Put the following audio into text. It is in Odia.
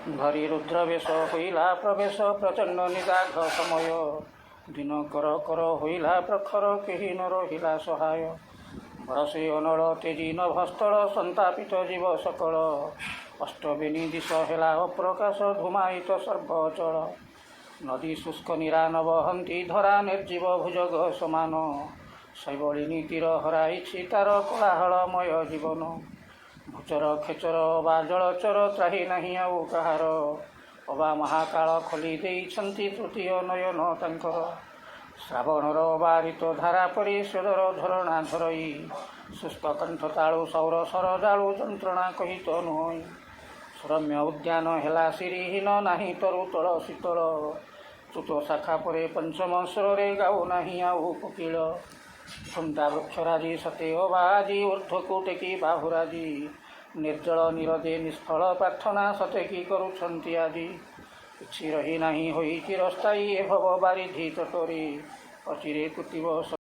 ଧରି ରୁଦ୍ରବେଶ ହୋଇଲା ପ୍ରବେଶ, ପ୍ରଚଣ୍ଡ ନିଦାଘ ସମୟ। ଦିନ କର କର ହୋଇଲା ପ୍ରଖର, କେହି ନ ରହିଲା ସହାୟ। ବରଷେ ଅନଳ ତେଜି ନଭସ୍ଥଳ, ସନ୍ତାପିତ ଜୀବ ସକଳ। ଅଷ୍ଟବେଣୀ ଦିଶ ହେଲା ଅପ୍ରକାଶ, ଧୂମାୟିତ ସର୍ବଚଳ। ନଦୀ ଶୁଷ୍କ ନୀରା ନ ବହନ୍ତି, ଧରା ନିର୍ଜୀବ ଭୁଜଗ ସମାନ। ଶୈବଳିନୀ ତୀର ହରାଇଛି ତାର କୋଳାହଳମୟ ଜୀବନ। ଭୂଚର ଖେଚର ଅବା ଜଳଚର, ତ୍ରାହି ନାହିଁ ଆଉ କାହାର। ଅବା ମହାକାଳ ଖୋଲି ଦେଇଛନ୍ତି ତୃତୀୟ ନୟନ ତାଙ୍କର। ଶ୍ରାବଣର ଅବାରିତ ଧାରା ପରି ସ୍ୱେଦର ଝରଣା ଝରଇ। ଶୁଷ୍କ କଣ୍ଠ ତାଳୁ ସୌର ଶର ଜାଳୁ, ଯନ୍ତ୍ରଣା କହିତ ନୁହଁଇ। ସୁରମ୍ୟ ଉଦ୍ୟାନ ହେଲା ଶିରୀହୀନ, ନାହିଁ ତରୁ ତଳ ଶୀତଳ। ଚ୍ୟୁତ ଶାଖା ପରେ ପଞ୍ଚମ ସ୍ୱରରେ ଗାଉ ନାହିଁ ଆଉ କୋକିଳ। ଝୁଣ୍ଟା ବୃକ୍ଷରାଜି ସତେ ଅବା ଆଜି ଊର୍ଦ୍ଧ୍ୱକୁ ଟେକି ବାହୁରାଜି, ନିର୍ଜଳ ନୀରଦେ ନିଷ୍ଫଳ ପ୍ରାର୍ଥନା ସତେ କି କରୁଛନ୍ତି ଆଜି। କିଛି ରହି ନାହିଁ ହୋଇ ଚିରସ୍ଥାୟୀ ଏ ଭବ ବାରିଧି ତଟରେ, ଅଚିରେ କୁଟିବ।